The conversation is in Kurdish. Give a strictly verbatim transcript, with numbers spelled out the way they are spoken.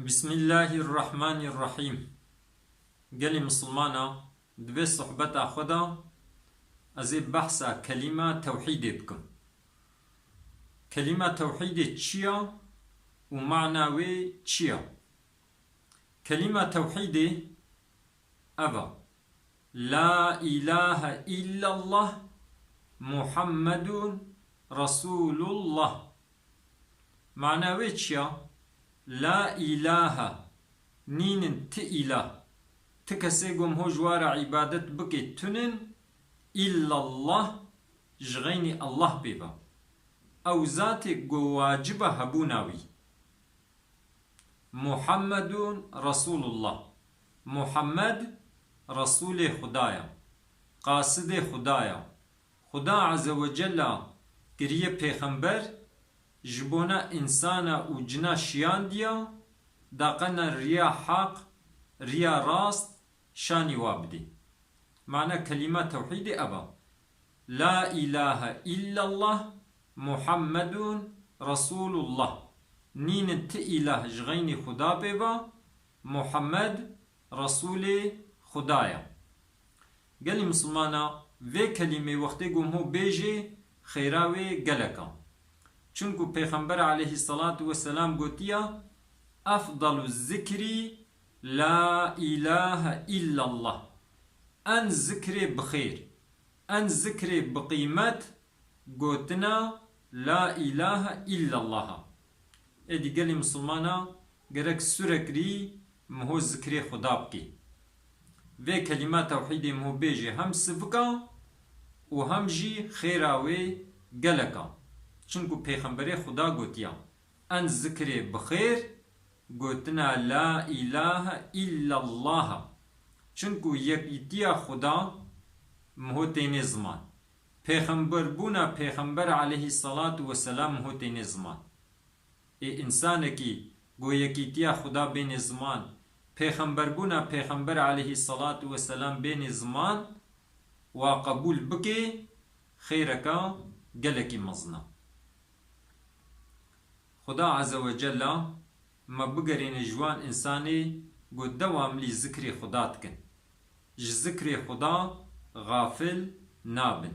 Bismillahirrahmanirrahîm. Gelî misilmana, di vê sohbeta xwe de ez ê behsa kelîma tewhîdê bikim. Kelîma tewhîdê çi ya û mana wê çi ya? Kelîma tewhîdê ev e. La ilahe illallah Muhammedun Resulullah. Mana wê çi ya? La ilahe, nînin ti îlah, ti kesê ku em ho ji wa re îbadet bikê tunin, illallah, ji xeynî Allah pê ve. Ew zatê ku wacib e hebûna wî. Muhammedun Resulullah. Muhammed Resulê Xuda ya. Qasidê Xuda ya. Xuda Azze ve Cella kiriye pêxember, ji bona însana û cina şiyandiya, daqena riya heq, riya rast, şanî wa bidê. Mana kelîma tewhîdê ev e. La ilahe illallah Muhammedun Resulullah. Nînin ti îlah ji xeynî Xuda pê ve, Muhammed Resulê Xuda ye. Gelî misilmana, vê kelîmê wextê ku em ho bêjê, xêra wê gelek e. Çunku Pêxember aleyhisselatu vesselam gotiya, "Efdalu zikri la ilahe illallah." En zikrê bi xêr, en zikrê bi qîmet gotina la ilahe illallah a. Êdî gelî misilmana gerek surekrî em ho zikrê Xuda bikî. Vê kelîma tewhîdê em ho bêjê hem sivik a û hem jî xêra wê gelek a. Çunku Pêxemberê Xuda gotiya, en zikrê bi xêr gotina la ilahe illallah a. Çunku yekîtiya Xuda em ho tênê ziman. Pêxemberbûna Pêxember aleyhisselatu vesselam em ho tênê ziman. Ê însanekî ku yekîtiya Xuda bênê ziman, pêxemberbûna Pêxember aleyhisselatu vesselam bênê ziman, wa qebûl bikê, xêreka gelekî mezin e. Xuda Azze ve Cella me bigerîne ji wan însanê ku dewamlî zikrê Xuda dikin. Ji zikrê Xuda xafil nabin.